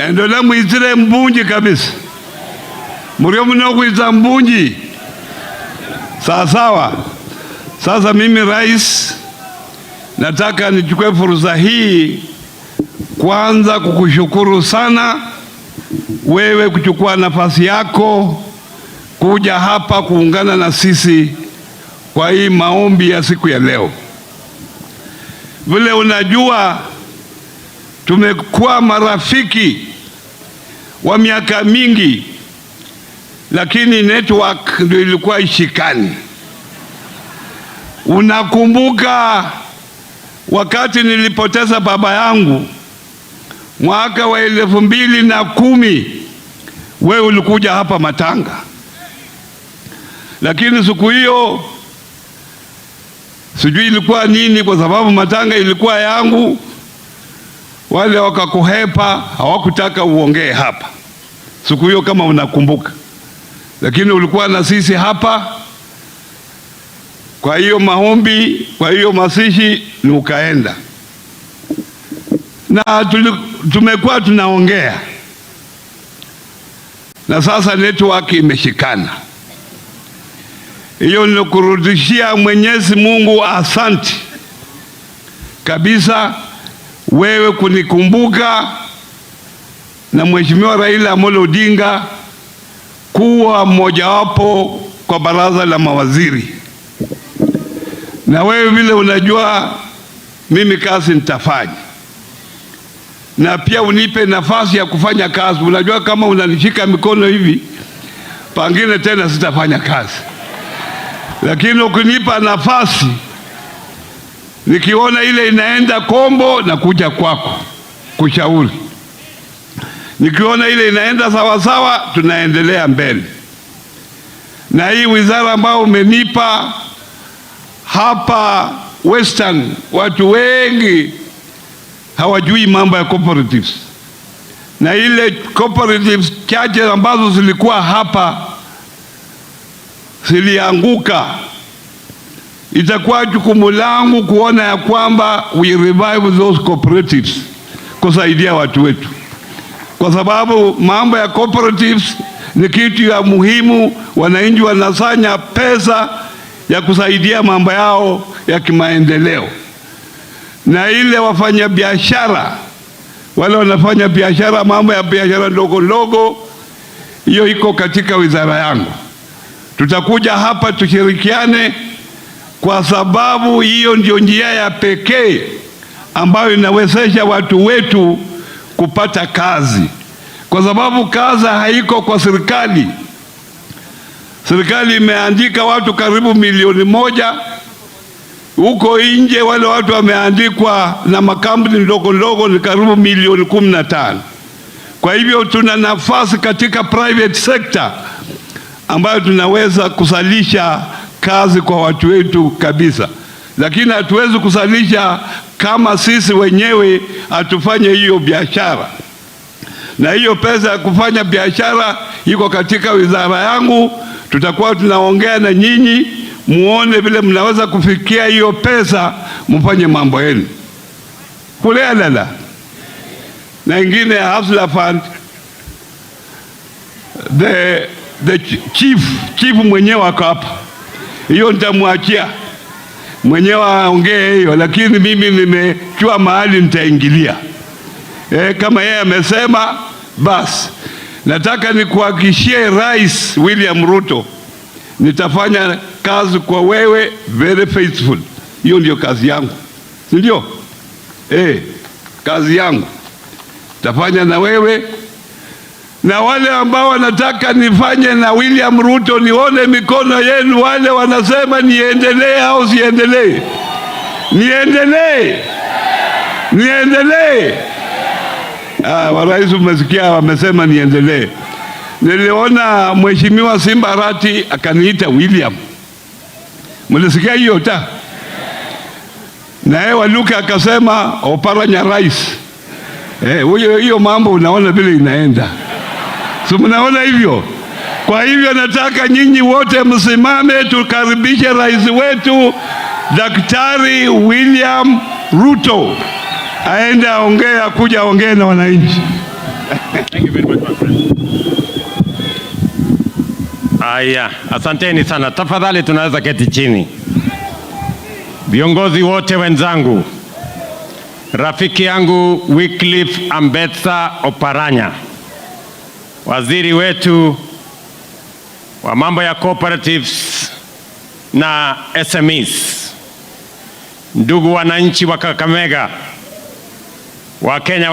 Endola mwitsile mbunji kabisa, murio muno khwitsa mbunji sawasawa. Sasa mimi rais, nataka nichukue fursa hii kwanza kukushukuru sana wewe kuchukua nafasi yako kuja hapa kuungana na sisi kwa hii maombi ya siku ya leo. Vile unajua tumekuwa marafiki wa miaka mingi, lakini network ndio ilikuwa ishikani. Unakumbuka wakati nilipoteza baba yangu mwaka wa 2010, wewe ulikuja hapa Matanga, lakini siku hiyo sijui ilikuwa nini, kwa sababu Matanga ilikuwa yangu. Wale wakakuhepa, hawakutaka uongee hapa siku hiyo, kama unakumbuka, lakini ulikuwa na sisi hapa. Kwa hiyo maombi, kwa hiyo mazishi ni ukaenda na tumekuwa tunaongea na sasa network imeshikana. Hiyo ni kurudishia Mwenyezi Mungu asante kabisa, wewe kunikumbuka na Mheshimiwa Raila Amolo Odinga kuwa mmojawapo kwa baraza la mawaziri. Na wewe vile unajua mimi kazi nitafanya, na pia unipe nafasi ya kufanya kazi. Unajua kama unanishika mikono hivi, pangine tena sitafanya kazi, lakini ukinipa nafasi, nikiona ile inaenda kombo, na kuja kwako kushauri, nikiona ile inaenda sawasawa, tunaendelea mbele. Na hii wizara ambayo umenipa hapa Western, watu wengi hawajui mambo ya cooperatives, na ile cooperatives chache ambazo zilikuwa hapa zilianguka. Itakuwa jukumu langu kuona ya kwamba we revive those cooperatives, kusaidia watu wetu, kwa sababu mambo ya cooperatives ni kitu ya muhimu. Wananchi wanasanya pesa ya kusaidia mambo yao ya kimaendeleo, na ile wafanya biashara wale wanafanya biashara, mambo ya biashara ndogo ndogo, hiyo iko katika wizara yangu. Tutakuja hapa tushirikiane, kwa sababu hiyo ndio njia ya pekee ambayo inawezesha watu wetu kupata kazi, kwa sababu kazi haiko kwa serikali. Serikali imeandika watu karibu 1 milioni huko nje, wale watu wameandikwa na makampuni ndogo ndogo ni karibu milioni 15. Kwa hivyo tuna nafasi katika private sector ambayo tunaweza kuzalisha kazi kwa watu wetu kabisa, lakini hatuwezi kuzalisha kama sisi wenyewe hatufanye hiyo biashara, na hiyo pesa ya kufanya biashara iko katika wizara yangu. Tutakuwa tunaongea na nyinyi muone vile mnaweza kufikia hiyo pesa, mfanye mambo yenu kulealala na ingine ya Hustler Fund, the chief mwenyewe ako hapa, hiyo nitamwachia mwenyewe aongee hiyo, lakini mimi nimejua mahali nitaingilia. Kama yeye amesema basi, nataka nikuhakikishie Rais William Ruto, nitafanya kazi kwa wewe very faithful. Hiyo ndio kazi yangu, si ndio? Kazi yangu tafanya na wewe na wale ambao wanataka nifanye na William Ruto, nione mikono yenu. Wale wanasema niendelee au siendelee? Niendelee, niendelee. Ah, warais umesikia, wamesema niendelee. Niliona Mheshimiwa Simba Arati akaniita William, mlisikia hiyo ta? Na yeye Waluke akasema Oparanya rais. Huyo hiyo mambo unaona vile inaenda, si mnaona hivyo? Kwa hivyo nataka nyinyi wote msimame tukaribishe rais wetu Daktari William Ruto aende aongee, akuja aongee na wananchi. Thank you very much, my friend. Aya, asanteni sana. Tafadhali tunaweza keti chini. Viongozi wote wenzangu, rafiki yangu Wycliffe Ambetsa Oparanya, waziri wetu wa mambo ya cooperatives na SMEs, ndugu wananchi wa Kakamega, Wakenya